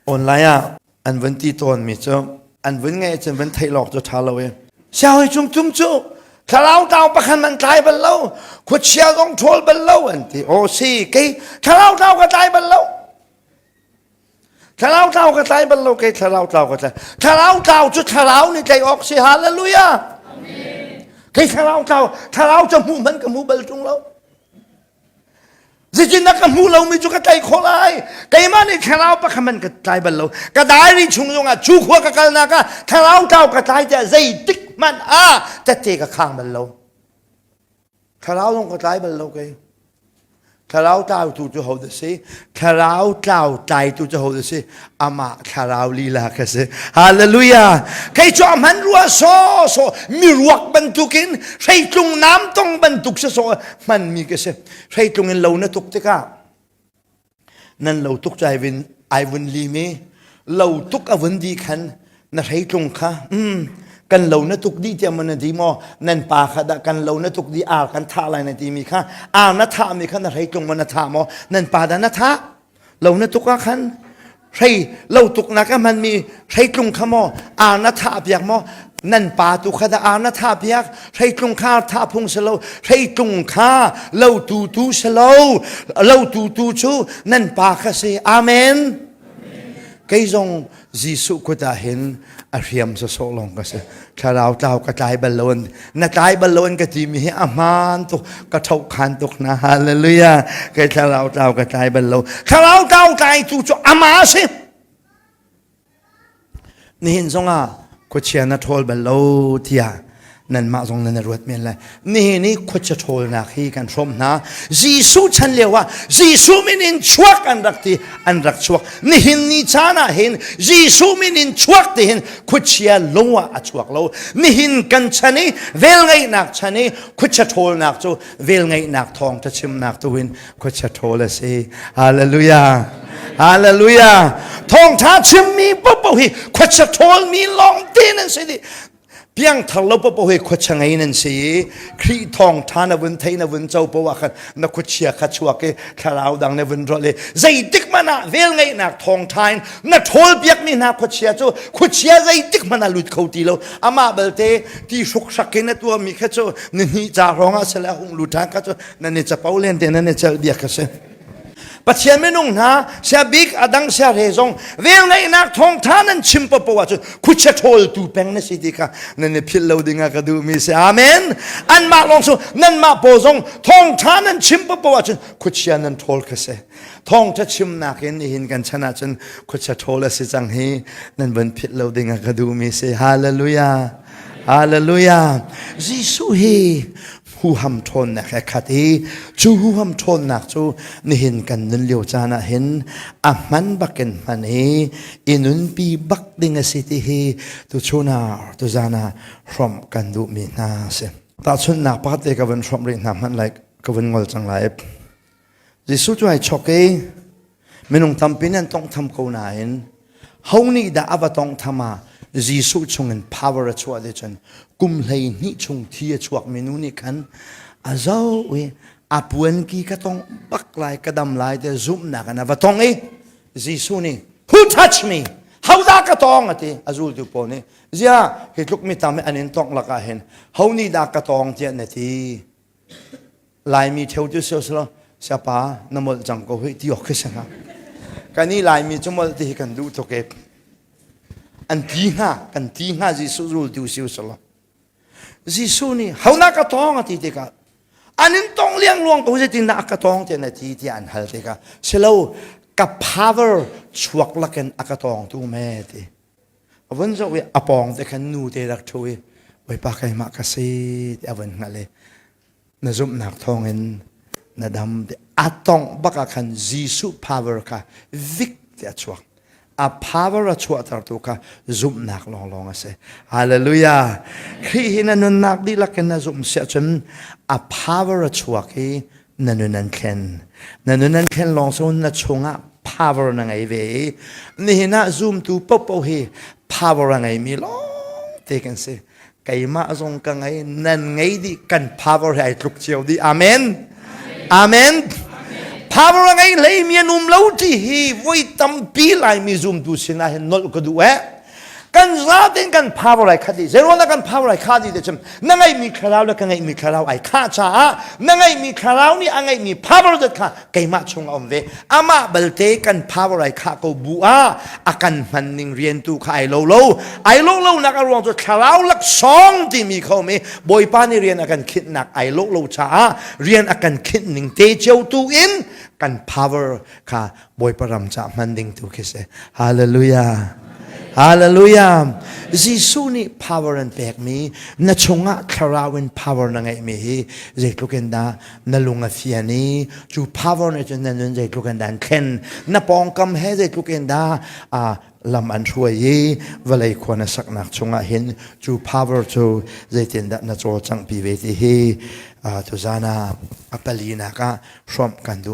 Online ah an vun ti tawnmi cu an vun ngeih cun vun theih lawk cu ṭha lo i sianghawi cung tum cu thlarau tlau pakhat man tlai bal lo khuachia zong ṭhawl bal lo an ti aw si kei thlarau tlau ka tlai bal lo thlarau tlau ka tlai bal lo kei thlarau tlau ka tlai thlarau tlau cu thlarau nih tlaih awk si hallelujah kei thlarau tlau thlarau cu hmuh hmanh ka hmu bal ṭung lo Zeitindah ka hmuh lomi cu ka tlaih khawh lai? Keimah nih thlarau pakhat hmanh ka tlai bal lo. Ka diary chung zongah cu khua ka kalnak ah thlarau tlau ka tlai tiah zeitik hmanh ah tette ka khang bal lo. Thlarau zong ka tlai bal lo kei. Thlarau tlautu cu ho dah si? Thlarau tlau tlaitu cu ho dah si? Amah thlarau lila ka si. Hallelujah! Kei cu a hman rua saw saw miruak bantukin hreitlung nam tong bantuk si saw hmanmi ka si. Hreitlung in lo na tuk tikah nan lo tuk cu ai vun ai vun lim i lo tuk a vun di khan na hreitlung kha kan lo na tuk dih tiah maw na ti maw nan pa kha dah kan lo na tuk dih ar kan thah lai na timi kha ar na thahmi kha na hreitlung maw na thah maw nan pa dah na thah lo na tuk ah khan hrei lo tuknak a hmanmi hreitlung kha maw ar na thah piak maw nan pa tu kha dah ar na thah piak hreitlung kha ar thah phung si lo hreitlung kha lo tu tu si lo lo tu tu cu nan pa kha si amen kei zong Jesuh kut ah hin a hriam sawsawh lawng ka si thlarau tlau ka tlai bal lo na tlai bal lo an ka timi hi a hmaan tuk ka tho khan tuk na hallelujah kei thlarau tlau ka tlai bal lo thlarau tlau tlai tu cu ama si nihin zongah khuachia na ṭhawl bal lo tiah nanmah zong nan i ruat men lai nihin i khuachia ṭhawlnak hi kan hrawm hna Jesuh chan lio ah Jesuh min in chuak an rak ti an rak chuak nihin ni caan ah hin Jesuh min in chuak ti hin khuachia lung ah a chuak lo nihin kan chan i velngeihnak chan i khuachia ṭhawlnak cu velngeihnak thawngṭha chimnak tu in khuachia ṭhawl a si hallelujah hallelujah thawngṭha chimmi paohpaoh hi khuachia ṭhawlmi lawng te nan si dih piangthar lo paohpaoh hi khuachia ngei nan si i Khrih thawngṭha na vun thei na vun co paoh ah khan na khuachia kha chuak i thlarau dang na vun rawlh i zeitik hmanh ah velngeihnak thawngṭha in na ṭhawl piakmi hna khuachia cu khuachia zeitik hmanh ah lut kho ti lo amah balte ti hruksak in a tuahmi kha cu ni hnih ca hrawng ah sile a hung lut ṭhan kha cu nan i capo len te nan i celh bia kha si Pathian minung hna sia bik adang sia re zong velngeihnak thawngtha nan chim popo ahcun khuachia ṭhawltu peng na si ti kha nan i philh lo ding ah ka duhmi si amen anmah lawng su nanmah paw zong thawngtha nan chim popo ahcun khuachia nan ṭhawl kha si thawngtha chimnak in nihin kan chan ahcun khuachia ṭhawl a si cang hi nan van philh lo ding ah ka duhmi si hallelujah hallelujah Jesuh hi huham ṭhawnnak he khat i cu huham ṭhawnnak cu nihin kan nun lio caan ah hin a hman bakin hman i i nunpi bak ding a si ti hi tuchun ah tuzan ah hrawmh kan duhmi hna a si. Tahchunhnak pakhat te ka vun hrawmh rih hna hmanh lai ka vun ngol cang lai. Jesuh cu ai chok i minung tampi nih an tawnghtham ko nain ho nih dah a va tawnghtham ah Jesuh chungin power a chuah ti cun kum 12 chung thi a chuakmi nu nih khan a zoh i a puanki ka tongh bak lai ka dam lai te zumhnak in a va tong i Jesuh nih who touch me hodah ka tong a ti a zultu pawl nih zia hi tluk mi tam an in tongh lakah hin ho nih dah ka tong tiah na ti Laimi theo cu sio siapa na molh cang ko hoi ti awk khi si hnga. Kan i Laimi cu molh ti hi kan duh tuk e. An ti hnga, kan ti hnga Jesuh zultu si usalaw. Jesuh nih hona ka tawng a ti tikah an in tong liangluang ko zeitindah a ka tawng tiah na ti tiah an hal tikah silo ka power chuak lakin a ka tawngtu me ti. A vun zoh i a pawng te khan nu te rak ṭhu i Bawipa keimah ka si ti a vun hngalh i na zumhnak thawngin na dam ti a tongh bak ah khan Jesuh power kha vik ti a chuak a power a chuahtertu kha zumhnak lawnglawng a si hallelujah Khrih hi na nunnak dihlak in na zumh siah cun a power a chuak i na nun an thlen na nun an thlen lawng so na chungah power na ngei ve i nihin ah zumtu popo hi power a ngeimi lawng te kan si keimah zong ka ngei nan ngei dih kan power he ai tluk cio dih amen amen. Power a ngei hleimi an um lo ti hi voi tampi Laimi zumtu sinah hin nolh ka duh eh. Kan zaten kan power ai khat dih. Zeiruangah kan power ai khah dih te cun na ngeihmi thlarau le ka ngeihmi thlarau ai khah caah na ngeihmi thlarau nih a ngeihmi power zat kha keimah chung a um ve. Amah balte kan power ai khah ko bu ah a kan hman ning rian tu kha ai lo lo. Ai lo lo nak a ruang cu thlarau laksawng timi kha um i Bawipa nih rian a kan khinhnak ai lo lo caah rian a kan khinh ning te cio tu in kan power kha Bawipa ram ca hman ding tu khi si. Hallelujah. Hallelujah. Jesuh nih power an pekmi na chungah thlarau in power na ngeihmi hi zeitluk in dah na lung a fian i cu power nih cun na nun zeitluk in dah an thlen na pawngkam he zeitluk in dah lam an hruai i vawlei khua na saknak chungah hin cu power cu zeitindah na cawlcanghpi ve ti hi tuzan ah a palinak ah hrawmh kan duh.